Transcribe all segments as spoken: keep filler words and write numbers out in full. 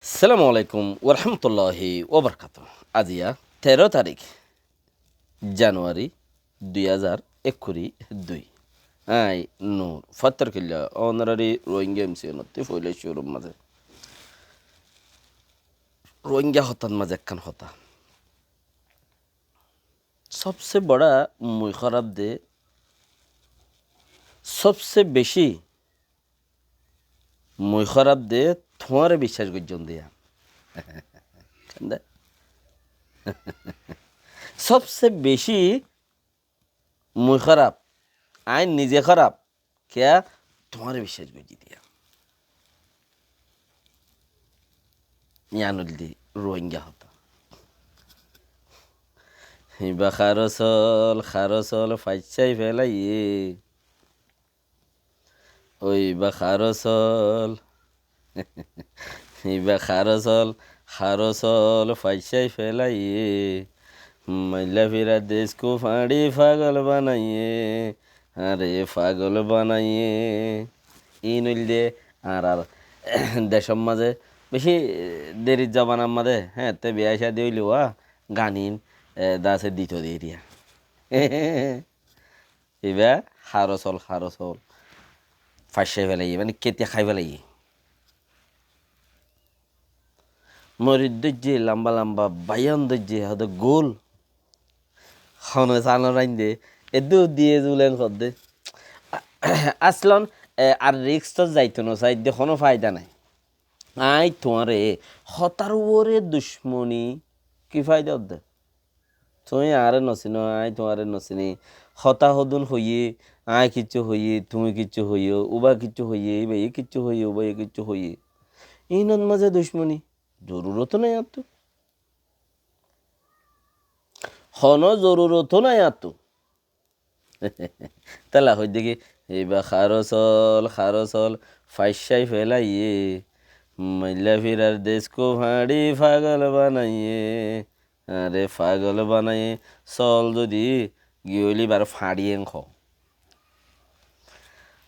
Assalamu alaikum warahmatulláhi wabarakátuhu. Aziya teró tarík januwari dui házar ekkuri dui. Añí Nur Fattar Killa, ónorari Rohingya M C N ottú foila cúrur mazé Rohingya hotár mazé ekkán hotá. Sobse bora mui hóraf de, sobse beci mui hóraf de tuáñre biccác goijjón de. Kende? Sobse beci mui hóraf, añí nize hóraf, kiyá tuáñre biccác goijjí de. Yián óilde Rohingya hotá. Ibá hár osol, hár osol, faiccái felaiyé. Ói ibá hár osol. Ibá hár osol, hár osol, faiccái felaiyé. Mailla firar deskú fañçi fagol banaiyé. Are fagol banaiyé. Iín óilde añárar decór mazé beci derir zobanar mazé, hé, te biyá cádi óile wá ganin, e, dase dito de eriya. Ibá hár osol, hár osol. Faiccái felaiyé, mane ketiya hái felaiyé. Moris dóijje, lamba lamba bayan dóijje, hode gul. Hone sano rainde, eddu diye zulen hodde. Aslon, e, ar risk to zaito no saidde, hono faida nai. Añí tuáñre hotár uore ducmoni ki faida hodde? Tuñí añáre no sino, añí tuáñre no sini. Hotá hodún hoiyé, añí kiccú hoiyé, tuñí kiccú hoiyó, uba kiccú hoiyé, ibaye kiccú hoiyé, ubaye kiccú hoiyé. Iínor mazé ducmoni, zorurot nái añáttu. Hono zorurot nái añáttu. Tala hoidde ki, ibá hár osol, hár osol, faiccái felaiyé. Mailla firar deskú fañçi fagol banaiyé. Are fagol banaiyé, sol zodi giyóli bar fañçi en hoó.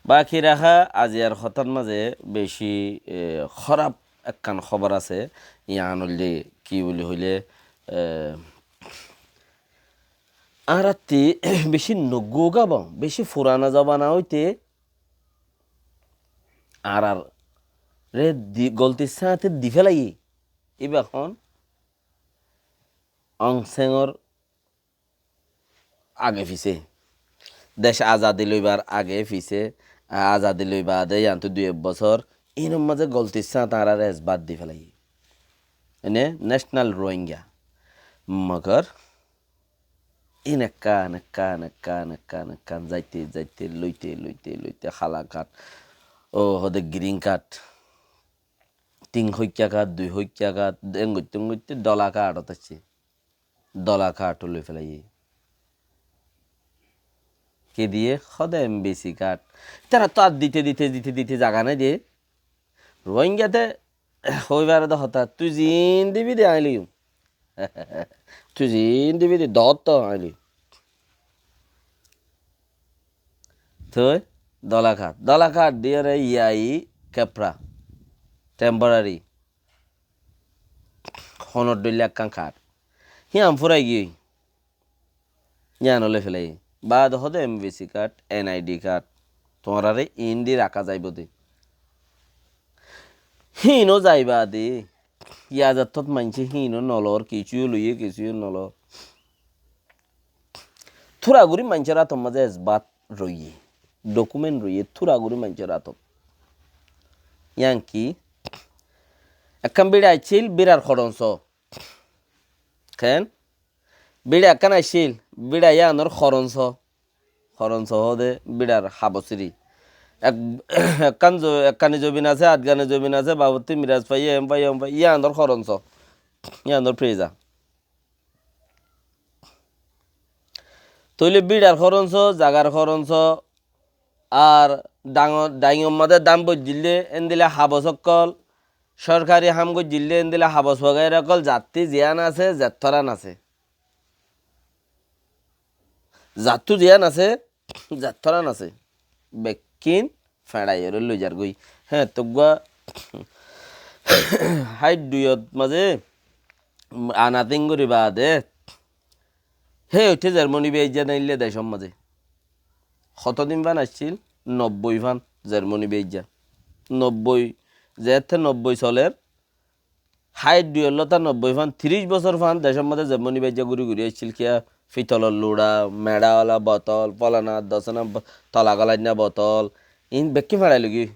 Baki raká aziyar hotár mazé beci, e, hóraf ekkán hóbor asé, yián óilde ki buli hoilé, e, añáratti beci noggú gabon, beci furana zobana óite añáraré di, goltir sáñte di felaiyé. Ibá hon Aung Sangor age fise. Dec azadi loibar age fise, a-, azadi loi baade yiántu dui ek bosór, inor mazé goltir sáñte añáráre esbat di felaiyé. Ene National Rohingya. Mogor in ekkán, ekkán, ekkán, ekkán, ekkán zaite, zaite, loite, loite, loite, hala card, o hode green card, tin hoikka card, dui hoikka card, engoitte, engoitte dola card ot aiccé. Dola card loi felaiyé. Ki diye? Hode M B C card. Tara to ar dite, dite, dite, dite zaga nai de. Rohingyate hoi fare de hotá, tui ziín dibi de añí loiyum. Tui ziín dibi de, dór to añí loiyum. Tui dola card, dola card diyore yai kepra, temporary. Honor dhoilla ekkán card. Híyan furai giyói. Yían loi felaiyé. Baade hode M V C card, N I D card. Tuáñrare iín di raká zaibo de. Híin ó zai baade. Yá zattót maincé híin ó nolor, kissú ó loiyé, kissú ó nolor. Túra gorí maincór átor mazé esbat roiyé. Document roiyé, túra gorí maincór átot. Yían ki? Ekkán bíça accíl, bíçar horon só. Ken? Bíça ekkán accíl, bíça yíanor horon só. Horon só hode bíçar habosíri. Ek-, ekkán zo-, ekkáni zobin asé, adgáni zobin asé, babottí miras faiyé, em faiyé, em faiyé, yíanor horon só. Yíanor préza. Tóile bíçar horon só, zagar horon só, ar dañgor, dañgor mazé dán boijjíl de, endilla habos ókkol, sorkari ham goijjíl de, endilla habos wagaira ókkol, zattí ziyán asé, zettóran asé. Zattú ziyán asé, zettóran asé. Bekkín feçaiyóre loi zargói. Hé, toggúa Háit duiyot mazé, mm, anatin gorí baade, hé uiththé Jermoni báijja naille decór mazé. Hotodin fán accíl? Nobboi fán Jermoni báijja. Nobboi, zeétté nobboi soler, háit duiyot lóta nobboi fán, tiríc bosór fán decór mazé Jermoni báijja gorí gorí accíl. Kiyá? Fitolor luça, meçawala botol, folana, dosana bo-, tola golainna botol, iín bekkín feçai loigiyói.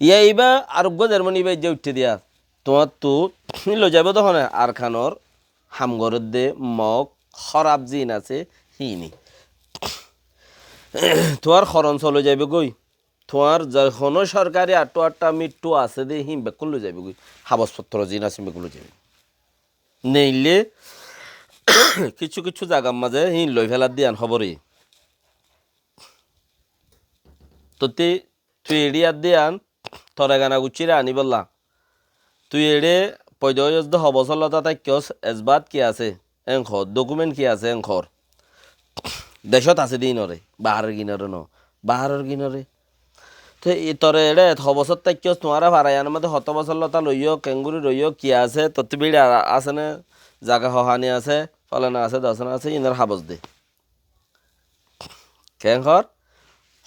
Yá ibá areggúa Jermoni báijja uiththé diya. Tuáñttu loi zaibóu de hone, Arkanor ham gorédde Mog hóraf ziín asé híin. Tuáñr horonso loi zaibóu goi. Tuáñr ze honó sorkari aṭṭu aṭṭa miṭṭu asé dé híin bekkún loi zaibóu goi. Habos fottor ziín asé bekkún loi zaibóu. Neille kissú kissú zagar mazé híin loi félar dé yián hóbor. Tottí tui eçé yar dé yián tor egana guccíre aníbolla. Tui eçé foida óiyos dé ho bosór lóta táikkos, esbat ki asé? Én hoór, dokument ki asé? Én hoór. Decót asé dé híinoré, baáror ginoré noó, baáror ginoré. Te i tore eçé ho bosór táikkos, tuáñra fara yiánor mazé hotó bosór lóta loiyó, keéngorí roiyó, ki asé, tottí bíça asé né, zaga hoháni asé, folana asé, dosana asé, iínor habos dé. Keén hoór?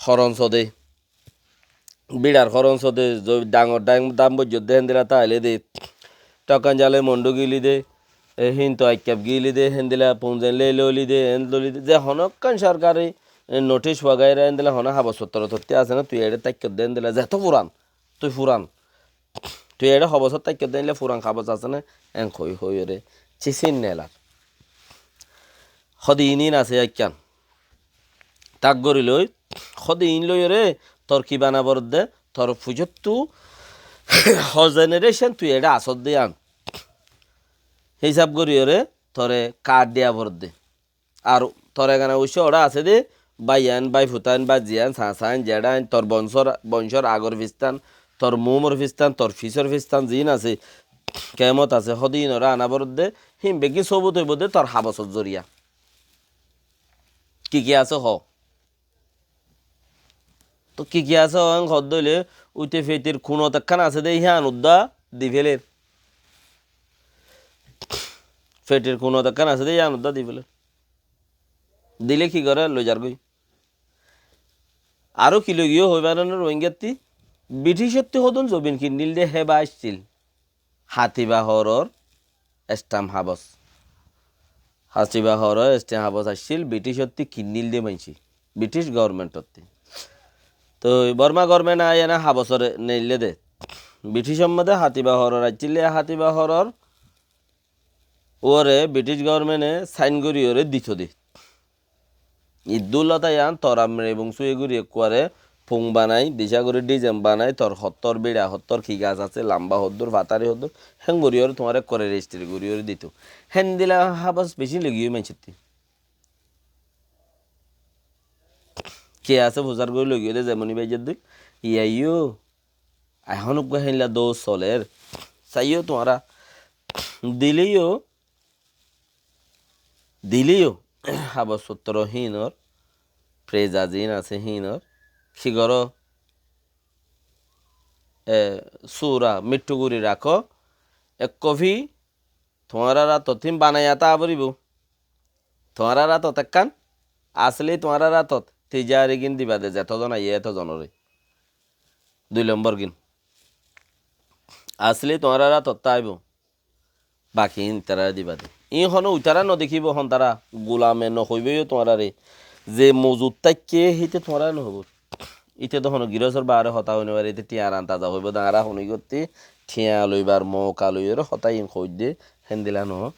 Horonso dé. Bíçar horonso dé, zo-, dhañgor dhañ-, dam boijjó dé, héndilla táile dé. Thokkan zale mondhú gili dé, e, híntu aikkaf gili dé, héndilla punzen lé loli dé, eén loli dé. Ze honókkan sorkari, e, nothíc wagaira, héndilla honó habos fottor tottí asé né, tui eçé táikkos dé, héndilla zeto furan, tui furan. Tui eçé ho bosór táikkos dé, héndilla furan habos asé né, eén hoói hoóiyoré cisín nelar. Hóde iín iín asé ekkán. Tak gorí loi, hóde iín loiyoré tor ki bana foredde, tor fucóttu ho jenerécon tui eçé asódde yián hísab goríyoré tore kaád diya foredde. Ar tor egana uiccí oçá asé dé, báiyain, báifutain, báziyain, sasain, zeçáin, tor bonsór, bonsór agor fistan, tor muúmor fistan, tor fisór fistan ziín asé, keémot asé, hóde iínoré ana foredde, híin beggín sóbut óibou dé tor habosor zoriya. Ki ki asé hoó? Toóu ki ki asé hoó, eén hoódde óile, uite fetir kunot ekkán asé dé, hían uddá di féler. Fetir kunot ekkán asé dé, hían uddá di féler. Dile ki goré, loi zargói. Aró ki loi giyé hoói faron né Rohingyattí? Briticottí hodún zobin kinnil dé, héba accíl. Hatiba hoóror estham habos. Hatiba hoóror estham habos accíl, Briticottí kinnil dé maincé. British gobornmentottí. Toi Borma gobornment aiyéne habosore neille dé. Briticor modé Hatiba hoóror accíl, e Hatiba hoóror uore British gobornmente sain goríyoré dito dé. Iddúlla táiyan tor amre ebong súye gorí ekkuare pung banai, dicá gorí dizain banai, tor hottór bíça, hottór ki gas asé, lamba hoddúr, fatari hoddúr, héngoríyoré tuáñre ekkuare rejistri goríyoré dito. Héndilla habos bicí loi giyé maincótti. Ki asé fusár gorí loi giyé dé, zemoni báijjar dé. Iyaiyó, ehón uggúa héndilla dóu soler. Saiyó tuáñra. Diléyo, diléyo, habos fottor híinor, preza ziín asé híinor, ki goró? E, sura, miṭṭu gorí rakó, ek kofi tuáñrar átot híin banaiya táa foribóu. Tuáñrar átot ekkán, asli tuáñrar átot, tijari gín diba dé, zeto zon aiyé, eto zonoré. Dui lombor gín. Asli tuáñrar átot táibou. Baki iín itarare diba de. Iín honó uitara nodekíbou, hontará gulame nohoibóu yó tuáñrare. Ze mozut táikke, híte tuáñrare nohoibóu. Íte de honó girosór baáre hotá hoi nofaré, íte thiañ aran taza hoibóu de, añára honígottí thiañ loibar mouka loiyoré hotá iín hoóidde, héndila noó.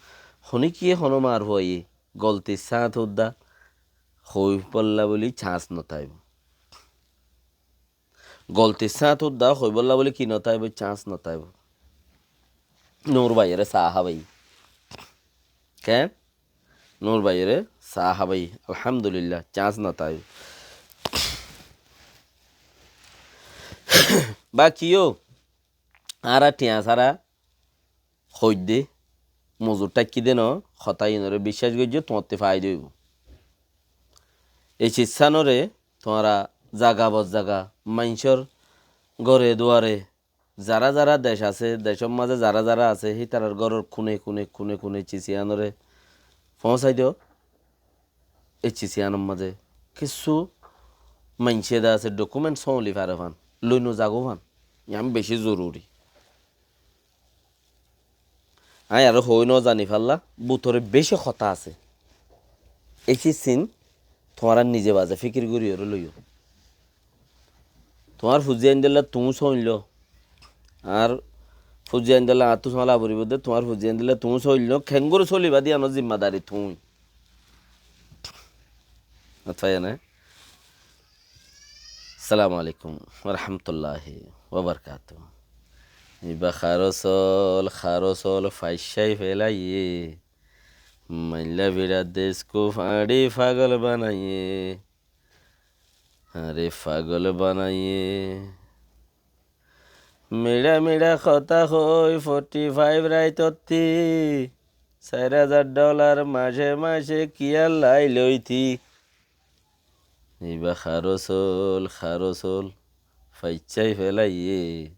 Honíkiyé honó mar fuaye goltir sáñte udda hoibólla bóli chance notáibou. Goltir sáñte udda hoibólla bóli ki notáibou? Chance notáibou. Nur báiyoré saá hábai. Keén? Nur báiyoré saá hábai. Alhamdulillah, chance notáibou. Baki yó, añára thiañ sára hoóidde, mozur tháikki de noó, hotá iínoré biccác goijjó, tuáñtti faida óibou. Ei cissánore tuáñra zaga bozzaga, maincór góre duare, Zará zará dec asé, decór mazé zará zará asé, hítarar góror kune kune, kune kune ciciyanóre foóñsai do. E ciciyanór mazé kissú maincé de asé, document sóoli fare fán, loi no zagói fán. Yián bicí zoruri. Aññí aró hoói no zani fálla, bútore bicí hotá asé. Éci sin tuáñra nize baze fíkir goríyoré loiyó. Tuáñr fuzi aindilla tuñí sóoinlo. Añár fuzi aindilla añáttu sóola foribó de, tuáñr fuzi aindilla tuñí sóoinlo. Keéngorí sóliba de yiánor zimmadari tuñí. Ot faiya né? Assalamu alaikum wa rahmatullahi wa barakatuhu. Ibá harosol, harosol, faiccái felaiyé. Mailla fiçar de iskuf añçi fagol banaiyé. Añáre fagol banaiyé. Miça miça hotá hoói forty five raitottí. Sair házar dholar mace mace kiyá lai loití. Ibá harosol, harosol, faiccái felaiyé.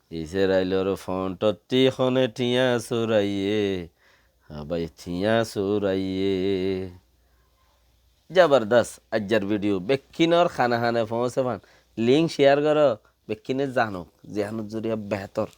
Iserailor fontottí hone thiañ suraiyé. Abai thiañ suraiyé. Zabardas, aijjar video bekkúnor hane hane foóñse fán. Link share goró, bekkúne zanok, ziyanor zoriya behétor.